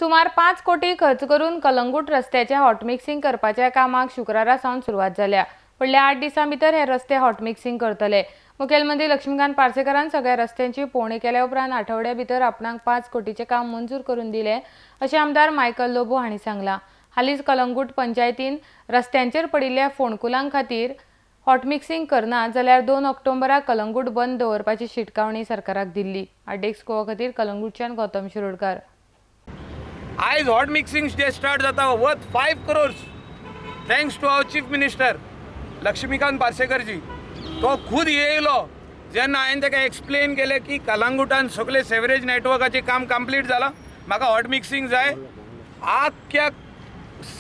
सुमार 5 कोटी खर्च करून कलंगूट रस्त्याचे हॉटमिक्सिंग करपाच्या कामाक शुक्रारा सावन सुरवात जाल्या. फुडल्या 8 दिसां भितर हे रस्ते हॉटमिक्सिंग करतले. मुखेलमंत्री लक्ष्मीकांत पार्सेकारान सगळ्या रस्त्यांची पळोवणी केल्या उपरांत आठवड्या भितर आपणाक 5 कोटीचें काम मंजूर करून दिलें अशें आमदार मायकल लोबो हांणी सांगलां. हालींच कलंगूट पंचायतीन रस्त्यांचेर पडिल्ल्या फोंडकुलां खातीर हॉटमिक्सिंग करना जाल्यार 2 ऑक्टोबराक कलंगूट बंद दवरपाची शिटकावणी सरकाराक दिल्ली. आडेक्स गोवा खातीर कलंगूटच्यान गौतम शिरोडकार. आयज हॉट मिक्सिंग डे स्टार्ट जाता worth 5 crores thanks to our chief minister Laxmikant पार्सेकरजी. तो खूद येयलो जेन्ना हांवें ताका एक्सप्लेन केलें की कलंगुटान सगळे सेवरेज नेटवर्काचें काम कंप्लीट जालां, म्हाका हॉट मिक्सिंग जाय. आख्ख्या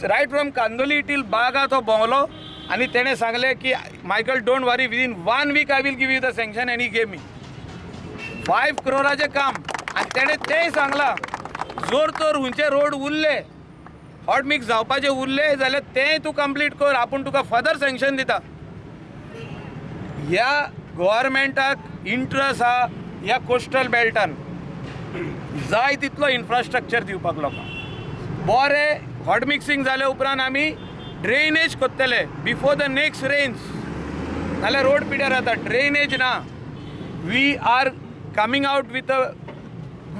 right from Candolim till Baga तो भोंवलो आनी तेणें सांगलें की Michael don't worry, within 1 week I will give you the sanction आनी he gave me 5 क्रोराचें काम. आनी तेणें तेंय सांगलां जोर तर हुंचे रोड उरले हॉट मिक्स जावपाचे उरले जाल्यार तेंय तूं कंप्लीट कर, आपूण तुका फर्दर सँक्शन दिता. ह्या गव्हर्मेंटाक इंट्रस्ट आहा ह्या कोस्टल बेल्टान जाय तितलो इन्फ्रास्ट्रक्चर दिवपाक लोकांक. बरें हॉट मिक्सिंग जाले उपरांत आमी ड्रेनेज करतले बिफोर the next rains, नाल्यार रोड पिड्यार जाता. ड्रेनेज ना. We are coming out with a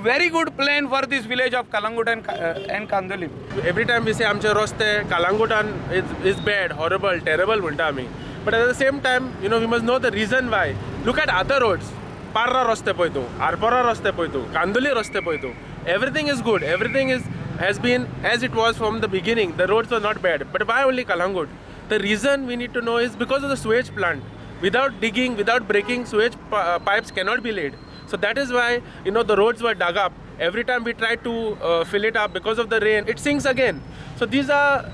very good plan for this village of Calangute and Candolim. Every time we say आमचे रस्ते कलंगुटान is bad, horrible, terrible म्हणटा आमी, but at the same time you know we must know the reason why. Look at other roads. Parra रस्ते पळय तूं, आरपोरा रस्ते पळय तूं, कांदोली रस्ते पळय तूं, everything is good, everything is has been as it was from the beginning. The roads were not bad, but why only Calangute? The reason we need to know is because of the sewage plant. Without digging, without breaking, sewage pipes cannot be laid. So that is why, you know, the roads were dug up. Every time we try to fill it up, because of the rain, it sinks again. So these are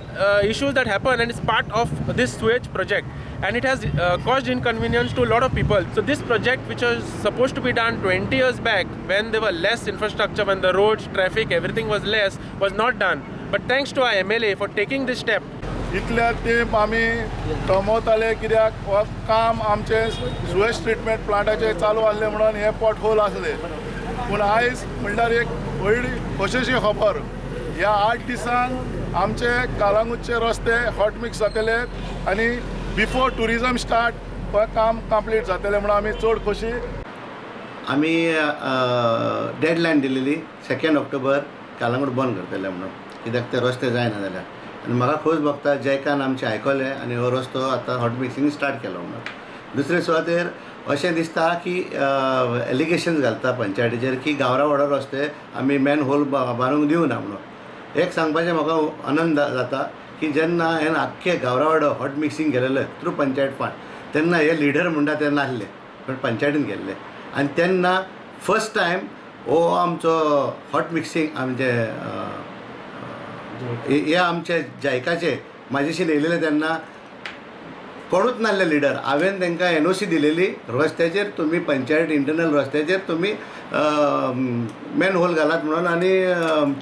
issues that happen, and it's part of this sewage project. And it has caused inconvenience to a lot of people. So this project, which was supposed to be done 20 years back, when there were less infrastructure, when the roads, traffic, everything was less, was not done. But thanks to our MLA for taking this step. इतल्या तेंप आमी कमवताले कित्याक हो काम आमचें sewage treatment प्लांटाचें चालू आसलें म्हणून हे पोट होल आसले. पूण आयज म्हणल्यार एक व्हडली खोशेची खबर, ह्या 8 दिसान आमचे कलंगूटचे रस्ते हॉट मिक्स जातले आनी बिफोर ट्युरिजम स्टार्ट हो काम कंप्लीट जातलें म्हणून आमी चड खोशी. आमी डेडलायन दिलेली 2 ऑक्टोबर कलंगूट बंद करतले म्हणून, कित्याक ते रस्ते जायना जाल्यार. आनी म्हाका खोस भोगता जॅकान आमचें आयकलें आनी हो रस्तो आतां हॉट मिक्सिंग स्टार्ट केलो म्हणून. दुसरे सुवातेर अशें दिसता की एलिगेशन्स घालता पंचायतीचेर की गावरावाडो रस्ते आमी मॅन होल बांदूंक दिवना म्हणून. एक सांगपाचें म्हाका आनंद जाता की जेन्ना हें आख्खे गावरावाडो हॉट मिक्सिंग केलेलें थ्रू पंचायत फंड, तेन्ना हे लिडर म्हणटा ते नासले, पण पंचायतीन केल्ले. आनी तेन्ना फर्स्ट टायम हो आमचो हॉट मिक्सिंग आमचे हे आमचे जायकाचे म्हाजेशी येयलेले तेन्ना कोणूच नासले लिडर. हांवें तांकां एनओसी दिलेली रस्त्याचेर तुमी पंचायत इंटरनल रस्त्याचेर तुमी मॅन होल घालात म्हणून आनी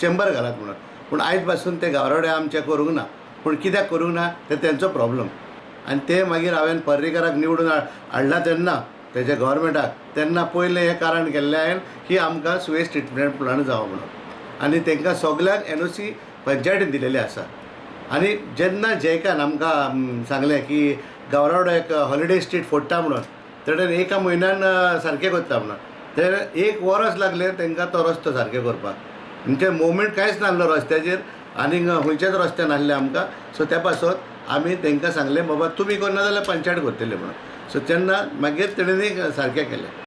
चेंबर घालात म्हणून. पूण आयज पासून ते गावराडे आमचे करूंक ना. पूण कित्याक करूंक ना ते तेंचो प्रॉब्लम. आनी ते मागीर हांवें पर्रीकाराक निवडून हाडला तेन्ना तेज्या गव्हर्मेंटाक, तेन्ना पयलें हें कारण केल्लें हांवें की आमकां सुवेज ट्रिटमेंट प्लांट जावो म्हणून. आनी तांकां सगल्यांक एनओसी पंचायतीन दिलेली आसा. आनी जेन्ना जॅकान आमकां सांगलें की गावरावाडो एक हॉलिडे स्ट्रीट फोडटा म्हणून, तेणें एका म्हयन्यान सारकें करता म्हणून, ते 1 वरस लागलें तांकां तो रस्तो सारकें करपाक. म्हणजे मुवमेंट कांयच नासलो रस्त्याचेर आनी खंयच्याच रस्ते नासले आमकां. सो त्या पासत आमी तांकां सांगलें बाबा तुमी करना जाल्यार पंचायत करतले म्हणून. सो तेन्ना मागीर तेणें सारकें केलें.